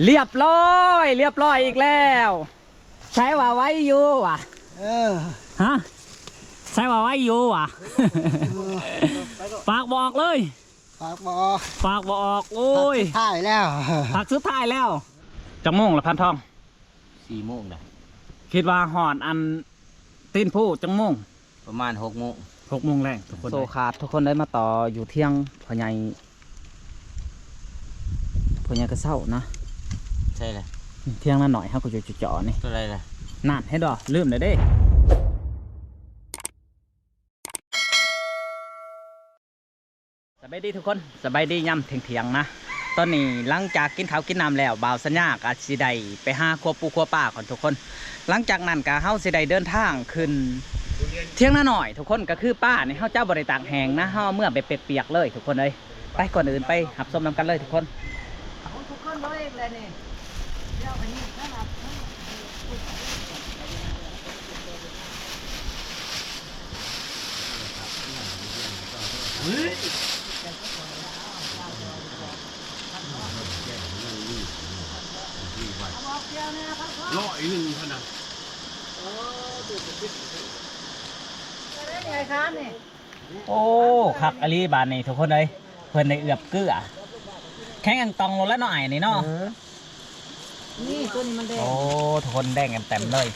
ຮຽບຮ້ອຍ ຮຽບຮ້ອຍອີກແລ້ວ. ໃສວ່າໄວຢູ່ຫວາ? ເອີ ຮະ? ໃສວ່າໄວຢູ່ຫວາ? ເອີ ປາກບໍ່ອອກເລີຍ. ປາກບໍ່ອອກ ປາກບໍ່ອອກ. ໂອ້ຍ ປາກສຸດທ້າຍແລ້ວ ປາກສຸດທ້າຍແລ້ວ. ຈັກໂມງລະ ພັນທອງ? ສີ່ໂມງລະ. ຄິດວ່າຮອດອັນຕີນພູຈັກໂມງ? ປະມານຫົກໂມງ ຫົກໂມງແລງທຸກຄົນ. ໂຊຂາດທຸກຄົນເອີຍ ມາຕໍ່ຢູ່ທຽງພໍ່ໃຫຍ່ ພໍ່ໃຫຍ່ກະເຊົານະ. ໃຊ່ລະ ທຽງນາໜ້ອຍເຮົາກະຢູ່ຈໍ່ໆນີ້. ໂຕໃດລະ? ນັ້ນ ເຫັນບໍ່? ລືມແລ້ວເດ້. ສະບາຍດີທຸກຄົນ ສະບາຍດີຍາມທ່ຽງໆນະ. ຕອນນີ້ຫຼັງຈາກກິນເຂົ້າກິນນ້ຳແລ້ວ ບ່າວສັນຍາກະຊິໄດ້ໄປຫາຄົວປູຄົວປາກ່ອນທຸກຄົນ. ຫຼັງຈາກນັ້ນກະເຮົາຊິໄດ້ເດີນທາງຂຶ້ນທຽງນານ້ອຍທຸກຄົນ. ກະຄືປານີ້ເຮົາຈະບໍ່ໄດ້ຕາກແຫ້ງນະ ເຮົາເອົາເມືອແບບປຽກໆເລີຍທຸກຄົນເອີຍ. ໄປ ກ່ອນອື່ນໄປຮັບຊົມນຳກັນເລີຍທຸກຄົນ. ຮ້ອຍໜຶ່ງເທົ່ານັ້ນ. ໂອ້ ຄັກອີ່ຫຼີບາດນີ້ທຸກຄົນເອີຍ. ເພິ່ນໄດ້ເອືອບເກືອ ແຂງແອງຕ່ອງໂລດແລ້ວເນາະ ອ້າຍນີ້ເນາະ. ເອີ ນີ້ ໂຕນີ້ມັນແດງ. ໂອ້ ທຸກຄົນ ແດງແອມແຕມເລີຍ.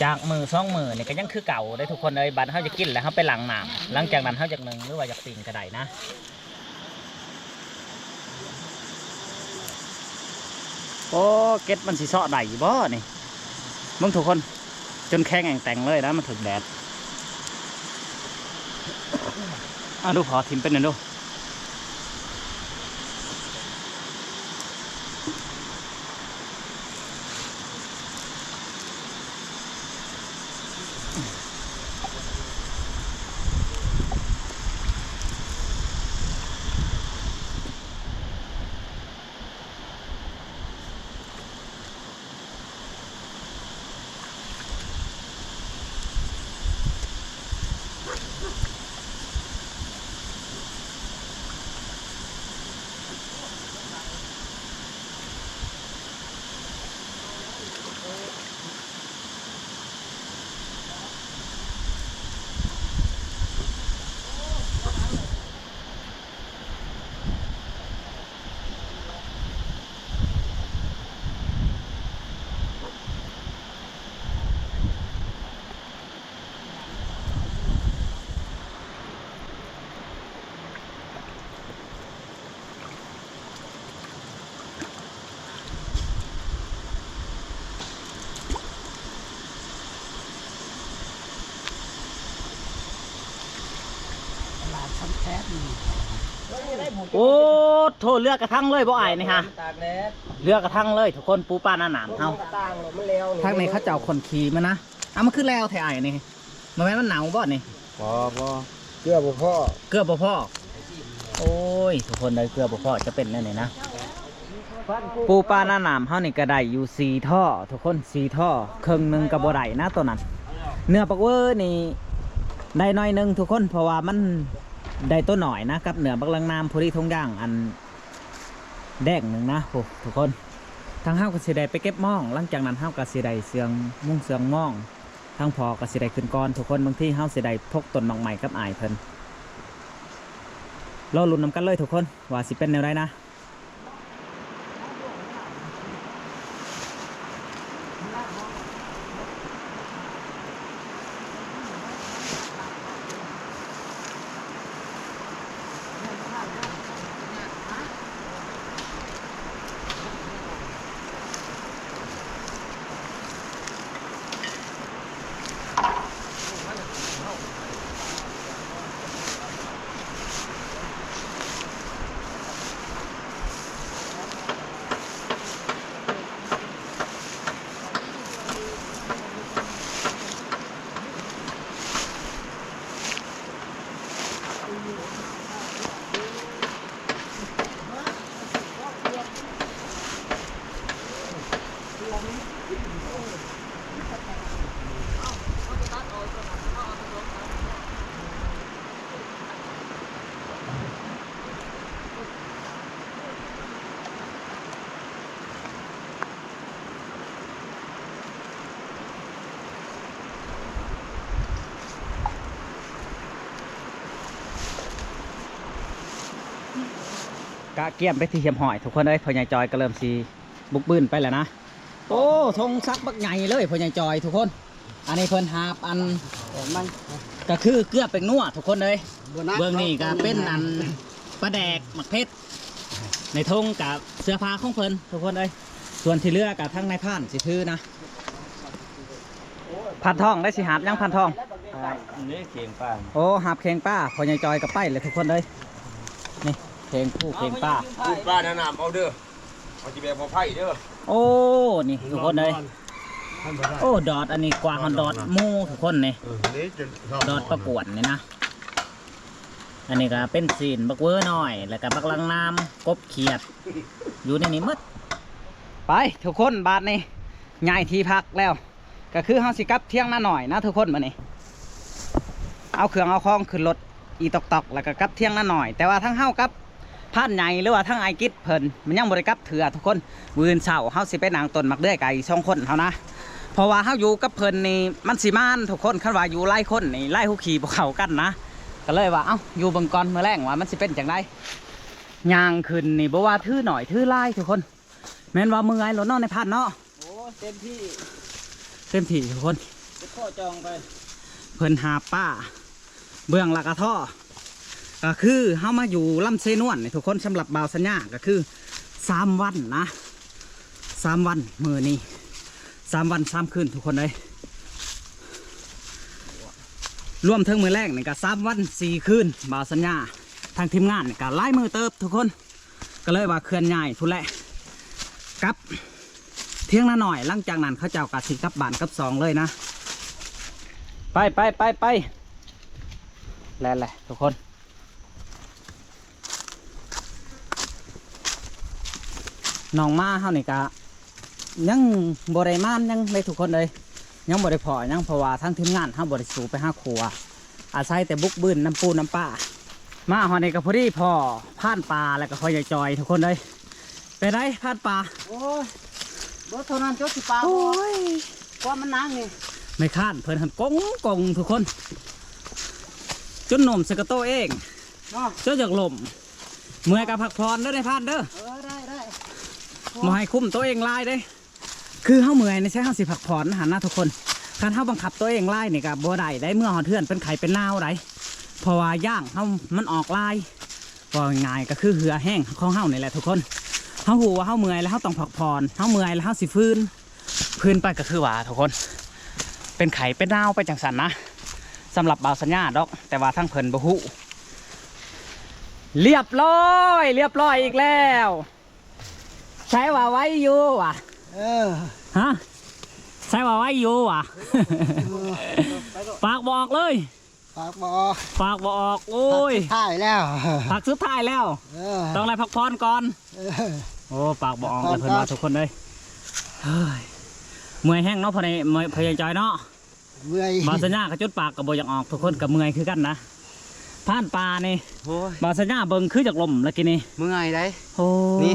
ຈາກມື້ສອງມື້ນີ້ກະຍັງຄືເກົ່າເດ້ທຸກຄົນເອີຍ. ບາດເຮົາຢາກກິນແລ້ວເຮົາໄປລ້າງນ້ຳ ຫຼັງຈາກນັ້ນເຮົາຢາກໜຶ້ງ ຫຼືວ່າຢາກປີ້ງກະໄດ້ນະ. ໂອ້ ເກັດມັນຊິເຊາະໄດ້ຢູ່ບໍ່ນີ້? ເບິ່ງທຸກຄົນ ຈົນແຂງແອງແຕງເລີຍນະ ມັນຖືກແດດ. ອາ ດູ ຂໍຖິ້ມເປັນແນວໃດດູ. ໂອ້ໂທ້ ເຫຼືອກະທັງເລີຍບໍ່ອ້າຍນີ້ຫະ? ຕາກແດດ ເຫຼືອກະທັງເລີຍທຸກຄົນ. ປູປາໜາໜາມເຮົາ ທາງນີ້ເຂົາເຈົ້າຂົນຂີ້ມານະ. ເອົາ ມັນຄືແລ້ວແທ້ອ້າຍນີ້ ບໍ່ແມ່ນມັນເນົ່າບໍ່ນີ້? ບໍ່ ບໍ່ ເກືອບໍ່ພໍ ເກືອບໍ່ພໍ. ໂອ້ຍ ທຸກຄົນເອີຍ ເກືອບໍ່ພໍ ຈະເປັນແນວນີ້ນະ. ປູປາໜາໜາມເຮົານີ້ກະໄດ້ຢູ່ສີ່ທໍ່ທຸກຄົນ ສີ່ທໍ່ ເຄິ່ງໜຶ່ງກະບໍ່ໄດ້ນະໂຕນັ້ນ. ເນື້ອບັກເວີນີ້ໄດ້ໜ້ອຍໜຶ່ງທຸກຄົນ ເພາະວ່າມັນໄດ້ໂຕໜ້ອຍນະ ກັບເນື້ອບັກເຫຼືອງນາມ ພໍດີຖົງຢາງອັນແດງໜຶ່ງນະ. ໂອ້ ທຸກຄົນ ທາງເຮົາກະຊິໄດ້ໄປເກັບມອງ ຫຼັງຈາກນັ້ນເຮົາກະຊິໄດ້ເຊື່ອງມຸງເຊື່ອງມອງ. ທາງພໍ່ກະຊິໄດ້ຂຶ້ນກ່ອນທຸກຄົນ ບາງທີເຮົາຊິໄດ້ພົກຕົ້ນໝາກໄມ້ກັບອ້າຍເພິ່ນ. ລໍລຸ້ນນຳກັນເລີຍທຸກຄົນ ວ່າຊິເປັນແນວໃດນະ. ກະກຽມໄປທີ່ຮຽບຮ້ອຍທຸກຄົນເອີຍ. ພໍ່ໃຫຍ່ຈອຍກໍເລີ່ມຊິບຸກບືນໄປແລ້ວນະ. ໂອ້ ຖົງສັກບັກໃຫຍ່ເລີຍພໍ່ໃຫຍ່ຈອຍທຸກຄົນ. ອັນນີ້ເພິ່ນຫາບອັນ ມັນ ກໍຄືເກືອແປ້ງນົວທຸກຄົນເອີຍ. ເບື້ອງນີ້ກໍເປັນອັນປາແດກ ໝາກເຜັດ ໃນຖົງກະເສື້ອຜ້າຂອງເພິ່ນທຸກຄົນເອີຍ. ສ່ວນທີ່ເຫຼືອກະທາງນາຍພານຊິຖືນະ. ພານທອງໄດ້ ຊິຫາບຫຍັງພານທອງ? ຫາບອັນນີ້ເຄງປາ. ໂອ້ ຫາບເຄງປາ. ພໍ່ໃຫຍ່ຈອຍກໍໄປແລ້ວທຸກຄົນເອີຍ. ນີ້ເຄງປູເຄງປາ. ປູປານະນ້ຳເອົາເດີ. ເຮົາຊິແບກບໍ່ໄຜ່ເດີ. ໂອ້ ນີ້ທຸກຄົນເອີຍ. ໂອ້ ດອດອັນນີ້ກວ່າຮອດດອດໝູທຸກຄົນນີ້. ເອີ ນີ້ຈະດອດປາກວນນີ້ນະ. ອັນນີ້ກໍເປັນຊີ້ນບັກເວີນ້ອຍ ແລ້ວກໍບັກລັງນາມ ກົບຂຽດ ຢູ່ໃນນີ້ໝົດ. ໄປທຸກຄົນ ບາດນີ້ຍ້າຍທີ່ພັກແລ້ວ ກໍຄືເຮົາຊິກັບທຽງນານ້ອຍນະທຸກຄົນ. ມື້ນີ້ເອົາເຄື່ອງເອົາຂອງຂຶ້ນລົດອີຕອກໆ ແລ້ວກໍກັບທຽງນານ້ອຍ. ແຕ່ວ່າທັງເຮົາກັບພານໃຫຍ່ ຫຼືວ່າທັງອ້າຍກິດເພິ່ນ ມັນຍັງບໍ່ໄດ້ກັບເທື່ອທຸກຄົນ. ມື້ອື່ນເຊົ້າເຮົາຊິໄປນັ່ງຕົ້ນໝາກເດືອຍກັນອີກສອງຄົນເຮົານະ. ເພາະວ່າເຮົາຢູ່ກັບເພິ່ນນີ້ມັນຊິມ່ວນທຸກຄົນ. ຄັນວ່າຢູ່ຫຼາຍຄົນນີ້ ຫຼາຍຫົວຂີ້ບໍ່ເຂົ້າກັນນະ. ກໍເລີຍວ່າ ເອົ້າ ຢູ່ເບິ່ງກ່ອນ ມື້ແລງວ່າມັນຊິເປັນຈັ່ງໃດ. ຍ່າງຂຶ້ນນີ້ບໍ່ວ່າຖືໜ້ອຍຖືຫຼາຍທຸກຄົນ ແມ່ນວ່າເມື່ອຍໂລດເນາະ ນາຍພານເນາະ. ໂອ້ ເຕັມທີ່ ເຕັມທີ່ທຸກຄົນ. ເປັນຂໍ້ຈອງໄປ ເພິ່ນຫາບປາເບື້ອງລະກະທໍ ກໍຄືເຮົາມາຢູ່ລຳເຊນວນນີ້ທຸກຄົນ. ສຳລັບບ່າວສັນຍາກໍຄືສາມວັນນະ ສາມວັນ ມື້ນີ້ສາມວັນສາມຄືນທຸກຄົນເອີຍ. ລວມເຖິງມື້ແລງນີ້ກໍສາມວັນສີ່ຄືນ ບ່າວສັນຍາ. ທາງທີມງານນີ້ກໍຫຼາຍມື້ເຕີບທຸກຄົນ. ກໍເລີຍວ່າເຄື່ອນຍ້າຍພຸ້ນແຫຼະ ກັບທຽງນານ້ອຍ. ຫຼັງຈາກນັ້ນເຂົາເຈົ້າກໍຊິກັບບ້ານກັບຊ່ອງເລີຍນະ. ໄປ ໄປ ໄປ ໄປ ແລ່ນແຫຼະທຸກຄົນ. ນ້ອງໝາເຮົານີ້ກະຍັງບໍ່ໄດ້ມານຫຍັງເລີຍທຸກຄົນເອີຍ. ຍັງບໍ່ໄດ້ພໍ້ຫຍັງ ເພາະວ່າທາງທີມງານເຮົາບໍ່ໄດ້ສູ້ໄປຫາຂົວ ອາໄສແຕ່ບຸກບືນນຳປູນຳປາ. ມາຮອດນີ້ກໍພໍດີພໍ້ພານປ່າ ແລ້ວກໍພໍ່ໃຫຍ່ຈອຍທຸກຄົນເອີຍ. ເປັນໃດພານປ່າ? ໂອ້ຍ ເບິດເທົ່ານັ້ນ ຈົນຊິປາກ ໂອ້ຍ ຄວາມມັນໜັກນີ້. ແມ່ຄ້ານເພິ່ນຫັ້ນກົງໆ ທຸກຄົນ ຈົນໜົມໃສ່ກະໂຕເອງເນາະ ຈົນຢາກລົ້ມ. ເມື່ອຍກໍພັກຜ່ອນເດີນາຍພານເດີ. ເອີ ໄດ້ ໄດ້ ບໍ່ໃຫ້ຄຸມໂຕເອງຫຼາຍເດ້. ຄືເຮົາເມື່ອຍນີ້ໃສເຮົາຊິພັກຜ່ອນຫັ້ນນະທຸກຄົນ. ຄັນເຮົາບັງຄັບໂຕເອງຫຼາຍນີ້ກໍບໍ່ໄດ້ໄດ໋. ເມື່ອຮອດເຮືອນເປັນໄຂ້ເປັນໜາວໄດ໋ ເພາະວ່າຢາງເຮົາມັນອອກຫຼາຍ. ເວົ້າງ່າຍໆ ກໍຄືເຫື່ອແຮງຂອງເຮົານີ້ແຫຼະທຸກຄົນ. ເຮົາຮູ້ວ່າເຮົາເມື່ອຍແລ້ວເຮົາຕ້ອງພັກຜ່ອນ ເຮົາເມື່ອຍແລ້ວເຮົາຊິຟື້ນ ຟື້ນໄປກໍຄືວ່າທຸກຄົນ ເປັນໄຂ້ເປັນໜາວໄປຈັ່ງຊັ້ນນະ. ສຳລັບບ່າວສັນຍາດອກ ແຕ່ວ່າທາງເພິ່ນບໍ່ຮູ້. ລຽບຮ້ອຍ ລຽບຮ້ອຍອີກແລ້ວ. ໃສວ່າໄວຢູ່ຫວາ? ເອີ ຮະ? ໃສວ່າໄວຢູ່ຫວາ? ເອີ ປາກບໍ່ອອກເລີຍ. ປາກບໍ່ອອກ ປາກບໍ່ອອກ. ໂອ້ຍ ພັກສຸດທ້າຍແລ້ວ ພັກສຸດທ້າຍແລ້ວ. ເອີ ຕ້ອງໄດ້ພັກຜ່ອນກ່ອນ. ເອີ ໂອ້ ປາກບໍ່ອອກແລ້ວເພິ່ນວ່າທຸກຄົນເອີຍ. ເຮີ້ຍ ເມື່ອຍແຮງເນາະ ພໍ່ໃຫຍ່ ພໍ່ໃຫຍ່ຈອຍເນາະ. ເມື່ອຍ ບ່າວສັນຍາກໍຈົນປາກກໍບໍ່ຢາກອອກ ທຸກຄົນກໍເມື່ອຍຄືກັນນະ. ຜ່ານປ່ານີ້ ໂອ້ຍ ບ່າວສັນຍາເບິ່ງຄືຈາກລົມແລ້ວກີ້ນີ້. ເມື່ອຍໄດ໋. ໂອ້ ນີ້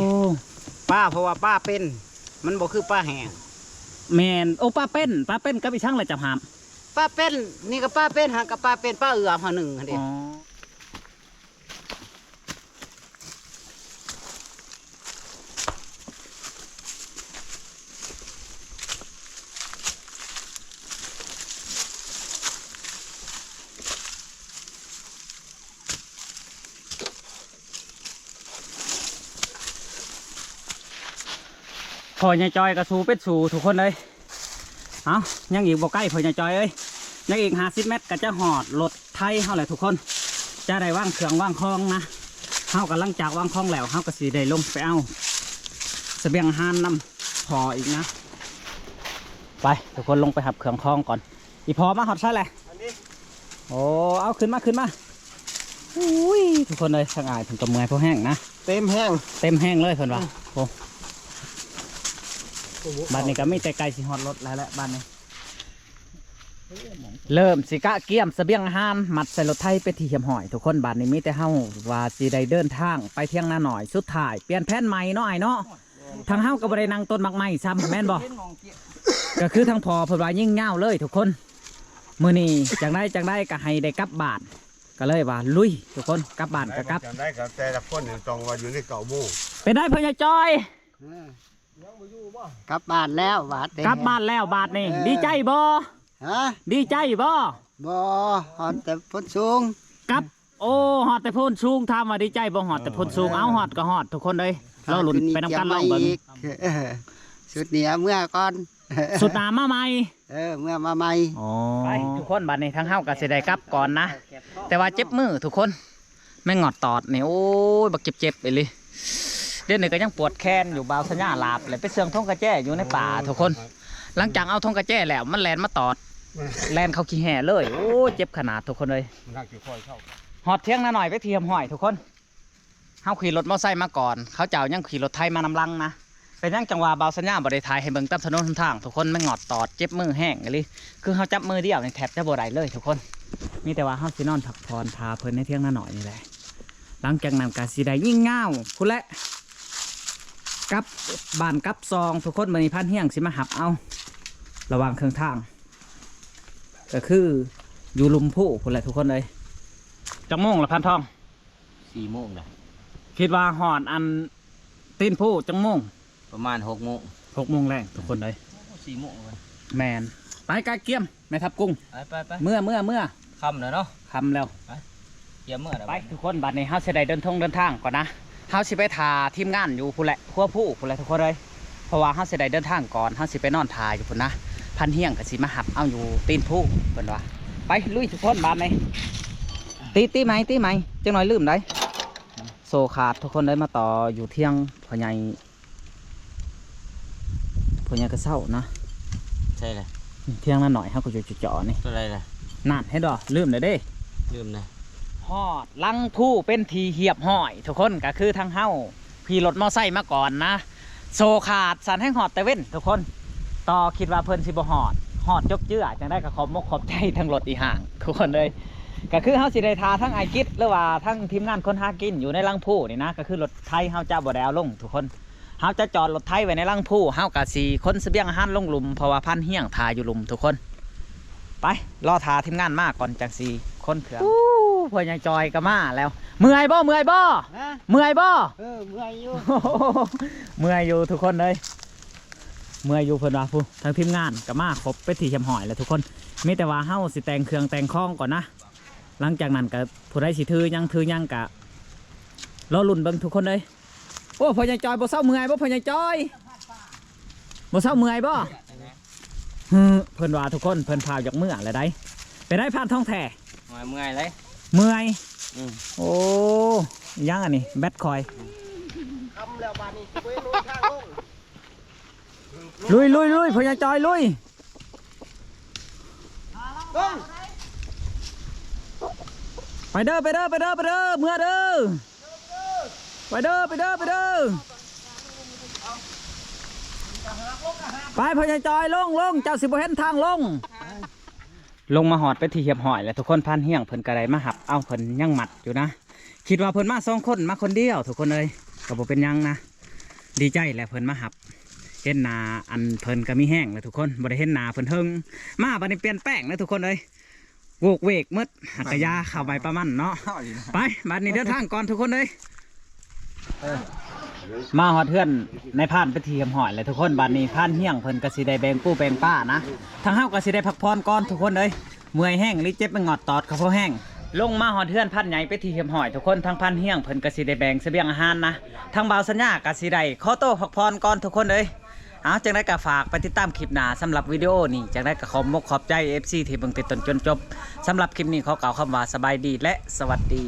ປາ ເພາະວ່າປາເປັນ ມັນບໍ່ຄືປາແຫ້ງ. ແມ່ນ. ໂອ້ ປາເປັນ ປາເປັນກັບອີ່ສັງລະຈຳຫາມ? ປາເປັນ ນີ້ກໍປາເປັນ ຫາກະປາເປັນ ປາເອື້ອມເຮົາໜຶ່ງຫັ້ນເດ້. ອໍ ພໍ່ໃຫຍ່ຈອຍກໍສູ້ເປັດສູ້ທຸກຄົນເອີຍ. ເອົ້າ ຍັງອີກບໍ່ໄກພໍ່ໃຫຍ່ຈອຍເອີຍ ຍັງອີກຫ້າສິບແມັດກໍຈະຮອດລົດໄຖເຮົາແຫຼະທຸກຄົນ. ຈະໄດ້ວາງເຄື່ອງວາງຂອງນະ. ເຮົາກໍຫຼັງຈາກວາງຂອງແລ້ວ ເຮົາກໍຊິໄດ້ລົງໄປເອົາສະບຽງອາຫານນຳພໍ່ອີກນະ. ໄປ ທຸກຄົນ ລົງໄປຮັບເຄື່ອງຂອງກ່ອນ. ອີ່ພໍ່ມາຮອດໃສແຫຼະ? ອັນນີ້ ໂອ້ ເອົາຂຶ້ນມາ ຂຶ້ນມາ. ອຸ້ຍ ທຸກຄົນເອີຍ ທາງອ້າຍເພິ່ນກໍເມື່ອຍພໍແຮງນະ. ເຕັມແຮງ ເຕັມແຮງເລີຍເພິ່ນວ່າ. ອືມ ໂອ້ ໂອ້ໂຫ ບາດນີ້ກໍມີແຕ່ໃກ້ຊິຮອດລົດແລ້ວແຫຼະບາດນີ້. ເລີ່ມຊິກະກຽມສະບຽງອາຫານ ມັດໃສ່ລົດໄຖເປັນທີ່ຮຽບຮ້ອຍທຸກຄົນ. ບາດນີ້ມີແຕ່ເຮົາວ່າຊິໄດ້ເດີນທາງໄປທຽງນານ້ອຍ. ສຸດທ້າຍປ່ຽນແຜນໃໝ່ເນາະອ້າຍເນາະ. ທາງເຮົາກໍບໍ່ໄດ້ນັ່ງຕົ້ນໝາກໄມ້ຊ້ຳ ແມ່ນບໍ່? ກໍຄືທາງພໍ່ເພິ່ນວ່າຍິງຍາວເລີຍທຸກຄົນ. ມື້ນີ້ຈັ່ງໃດຈັ່ງໃດກໍໃຫ້ໄດ້ກັບບ້ານ ກໍເລີຍວ່າລຸຍທຸກຄົນ ກັບບ້ານກໍກັບ ຈັ່ງໃດກໍແຕ່ລະຄົນນີ້ຕ້ອງວ່າຢູ່ໃນເກົ້າໂມງ. ເປັນໃດພໍ່ໃຫຍ່ຈອຍ? ເອີ ກັບບ້ານແລ້ວບາດນີ້ ກັບບ້ານແລ້ວບາດນີ້. ເອີ ດີໃຈບໍ່? ຮະ? ດີໃຈບໍ່? ບໍ່ ຮອດແຕ່ໂພນສູງ ກັບ ໂອ້ ຮອດແຕ່ໂພນສູງ. ຖາມວ່າດີໃຈບໍ່? ຮອດແຕ່ໂພນສູງ. ເອີ ເອົາ ຮອດກໍຮອດທຸກຄົນເອີຍ. ລໍລຸ້ນໄປນຳກັນ ລອງເບິ່ງ. ເອີ ຊຸດນີ້ເອົາເມືອກ່ອນ ຊຸດໜ້າມາໃໝ່. ເອີ ເມືອມາໃໝ່. ອໍ ໄປທຸກຄົນ ບາດນີ້ທາງເຮົາກໍຊິໄດ້ກັບກ່ອນນະ ແຕ່ວ່າເຈັບມືທຸກຄົນ. ແມງງອດຕອດນີ້ ໂອ້ຍ ບັກເຈັບໆອີ່ຫຼີ. ດຽວນີ້ກໍຍັງປວດແຂນຢູ່. ບ່າວສັນຍາລາບແລ້ວໄປເຊື່ອງຖົງກະແຈຢູ່ໃນປ່າທຸກຄົນ. ຫຼັງຈາກເອົາຖົງກະແຈແລ້ວ ມັນແລ່ນມາຕອດ ແລ່ນເຂົ້າຂີ້ແຮ່ເລີຍ. ໂອ້ຍ ເຈັບຂະໜາດທຸກຄົນເອີຍ. ຮອດຖຽງນານ້ອຍເປັນທີ່ຮຽບຮ້ອຍທຸກຄົນ. ເຮົາຂີ່ລົດມໍໄຊມາກ່ອນ ເຂົາເຈົ້າຍັງຂີ່ລົດໄຖມານຳຫຼັງນະ. ເປັນຫຍັງຈັ່ງວ່າບ່າວສັນຍາບໍ່ໄດ້ຖ່າຍໃຫ້ເບິ່ງຕາມຖະໜົນຫົນທາງທຸກຄົນ? ແມ່ນງອດຕອດ ເຈັບມືແຮງອີ່ຫຼີ. ຄືເຮົາຈັບມືດຽວນີ້ແທບຈະບໍ່ໄດ້ເລີຍທຸກຄົນ. ມີແຕ່ວ່າເຮົາຊິນອນພັກຜ່ອນຖ້າເພິ່ນໃນຖຽງນານ້ອຍນີ້ແຫຼະ. ຫຼັງຈາກນັ້ນກໍຊິໄດ້ຍິງຍາວພຸ້ນແຫຼະ ກັບບ້ານກັບຊ່ອງທຸກຄົນ. ມື້ນີ້ພານຮຽງຊິມາຮັບເອົາ ລະຫວ່າງເຄິ່ງທາງ ກໍຄືຢູ່ລຸ່ມພູພຸ້ນແຫຼະທຸກຄົນເອີຍ. ຈັກໂມງລະພານທອງ? ສີ່ໂມງລະ. ຄິດວ່າຮອດອັນຕີນພູຈັກໂມງ? ປະມານຫົກໂມງ ຫົກໂມງແລງທຸກຄົນເອີຍ. ໂອ້ ສີ່ໂມງແລ້ວ. ແມ່ນ. ໄປກະກຽມ ແມ່ທັບກຸງ. ໄປໆໆ ເມືອ ເມືອ ເມືອ. ຄ່ຳແລ້ວເນາະ. ຄ່ຳແລ້ວ. ໄປ ກຽມເມືອແລ້ວ. ໄປທຸກຄົນ ບາດນີ້ເຮົາຊິໄດ້ເດີນທາງ ເດີນທາງກ່ອນນະ. ເຮົາຊິໄປຖ້າທີມງານຢູ່ພຸ້ນແຫຼະ ຂົວພູພຸ້ນແຫຼະທຸກຄົນເອີຍ. ເພາະວ່າເຮົາຊິໄດ້ເດີນທາງກ່ອນ ເຮົາຊິໄປນອນຖ້າຢູ່ພຸ້ນນະ. ພານຮຽງກໍຊິມາຮັບເອົາຢູ່ຕີນພູເພິ່ນວ່າ. ໄປລຸຍທຸກຄົນ ບາດນີ້. ຕີ ຕີໄໝ ຕີໄໝ ຈັກໜ້ອຍລືມໄດ໋. ໂສ້ຂາດທຸກຄົນເອີຍ. ມາຕໍ່ຢູ່ຖຽງພໍ່ໃຫຍ່ ພໍ່ໃຫຍ່ກະເຊົານະ. ໃຊ່ລະ. ຖຽງນານ້ອຍເຮົາກໍຢູ່ຈໍ່ໆນີ້. ຕົວໃດລະ? ນັ້ນ ເຫັນບໍ່? ລືມແລ້ວເດ້. ລືມນະ. ຮອດຫຼັງພູເປັນທີ່ຮຽບຮ້ອຍທຸກຄົນ. ກໍຄືທາງເຮົາຂີ່ລົດມໍໄຊມາກ່ອນນະ ໂສ້ຂາດ ສັນແຮງຮອດແຕ່ເວັນທຸກຄົນ. ຕໍ່ຄິດວ່າເພິ່ນຊິບໍ່ຮອດ ຮອດຈົກເຈື່ອ. ຈັ່ງໃດກໍຂອບມົກຂອບໃຈທາງລົດອີ່ຫ່າງທຸກຄົນເອີຍ. ກໍຄືເຮົາຊິໄດ້ຖ້າທາງອ້າຍກິດ ຫຼືວ່າທາງທີມງານຄົນຫາກິນຢູ່ໃນຫຼັງພູນີ້ນະ. ກໍຄືລົດໄຖເຮົາຈະບໍ່ໄດ້ເອົາລົງທຸກຄົນ. ເຮົາຈະຈອດລົດໄຖໄວ້ໃນຫຼັງພູ ເຮົາກະຊິຂົນສະບຽງອາຫານລົງລຸ່ມ ເພາະວ່າພານຮຽງຖ້າຢູ່ລຸ່ມທຸກຄົນ. ໄປ ລໍຖ້າທີມງານມາກ່ອນ ຈັ່ງຊິຂົນເຄື່ອງ. ໂອ້ ພໍ່ໃຫຍ່ຈອຍກໍມາແລ້ວ. ເມື່ອຍບໍ່? ເມື່ອຍບໍ່? ຮະ? ເມື່ອຍບໍ່? ເອີ ເມື່ອຍຢູ່ ເມື່ອຍຢູ່ທຸກຄົນເອີຍ. ເມື່ອຍຢູ່ເພິ່ນວ່າ. ຜູ້ ທາງທີມງານກໍມາຄົບເປັນທີ່ຮຽບຮ້ອຍແລ້ວທຸກຄົນ. ມີແຕ່ວ່າເຮົາຊິແຕ່ງເຄື່ອງແຕ່ງຂອງກ່ອນນະ. ຫຼັງຈາກນັ້ນກໍຜູ້ໃດຊິຖືຫຍັງຖືຫຍັງກໍລໍລຸ້ນເບິ່ງທຸກຄົນເອີຍ. ໂອ້ ພໍ່ໃຫຍ່ຈອຍບໍ່ເຊົາເມື່ອຍບໍ່? ພໍ່ໃຫຍ່ຈອຍບໍ່ເຊົາເມື່ອຍບໍ່? ເພິ່ນວ່າທຸກຄົນ ເພິ່ນພາວຢາກເມືອແລ້ວໃດ໋. ເປັນໃດພານທອງແທ້? ເມື່ອຍເລີຍ. ເມື່ອຍ. ອືມ. ໂອ້ ຫຍັງອັນນີ້ ແບັດຂ້ອຍ. ຄ່ຳແລ້ວບາດນີ້ຊິບໍ່ເຫັນຫົນທາງລົງ. ລຸຍ ລຸຍ ລຸຍ ພໍ່ໃຫຍ່ຈອຍ ລຸຍ. ໄປເດີ ໄປເດີ ໄປເດີ ໄປເດີ ເມືອເດີ. ໄປເດີ ໄປເດີ ໄປເດີ. ໄປ ພໍ່ໃຫຍ່ຈອຍ ລົງ ລົງ ເຈົ້າຊິບໍ່ເຫັນທາງລົງ. ລົງມາຮອດເປັນທີ່ຮຽບຮ້ອຍແລ້ວທຸກຄົນ. ພານຮຽງເພິ່ນກໍໄດ້ມາຮັບເອົາ ເພິ່ນຍັງມັດຢູ່ນະ. ຄິດວ່າເພິ່ນມາສອງຄົນ ມາຄົນດຽວທຸກຄົນເອີຍ. ກໍບໍ່ເປັນຫຍັງນະ ດີໃຈແຫຼະເພິ່ນມາຮັບ. ເຫັນໜ້າອັນເພິ່ນກໍມີແຮງແລ້ວທຸກຄົນ. ບໍ່ໄດ້ເຫັນໜ້າເພິ່ນເຖິງ ມາບັດນີ້ປ່ຽນແປງແລ້ວທຸກຄົນເອີຍ. ໂວກເວກໝົດ ຫາກະຢາເຂົ້າໄປປະມານເນາະ. ໄປ ບັດນີ້ເດີນທາງກ່ອນທຸກຄົນເອີຍ. ມາຮອດເຮືອນນາຍພານເປັນທີ່ຮຽບຮ້ອຍແລ້ວທຸກຄົນ. ບັດນີ້ພານຮຽງເພິ່ນກໍຊິໄດ້ແບ່ງປູແບ່ງປານະ. ທາງເຮົາກໍຊິໄດ້ພັກຜ່ອນກ່ອນທຸກຄົນເອີຍ. ເມື່ອຍແຮງອີ່ຫຼີ ເຈັບແມ່ນງອດຕອດກໍພໍແຮງ. ລົງມາຮອດເຮືອນພານໃຫຍ່ເປັນທີ່ຮຽບຮ້ອຍທຸກຄົນ. ທາງພານຮຽງເພິ່ນກໍຊິໄດ້ແບ່ງສະບຽງອາຫານນະ. ທາງບ່າວສັນຍາກໍຊິໄດ້ຂໍໂຕພັກຜ່ອນກ່ອນທຸກຄົນເອີຍ. ເອົາ ຈັ່ງໃດກໍຝາກໄປຕິດຕາມຄລິບໜ້າ. ສຳລັບວິດີໂອນີ້ ຈັ່ງໃດກໍຂອບມົກຂອບໃຈເອັຟຊີທີ່ເບິ່ງແຕ່ຕົ້ນຈົນຈົບ. ສຳລັບຄລິບນີ້ຂໍກ່າວຄຳວ່າສະບາຍດີ ແລະ ສະຫວັດດີ.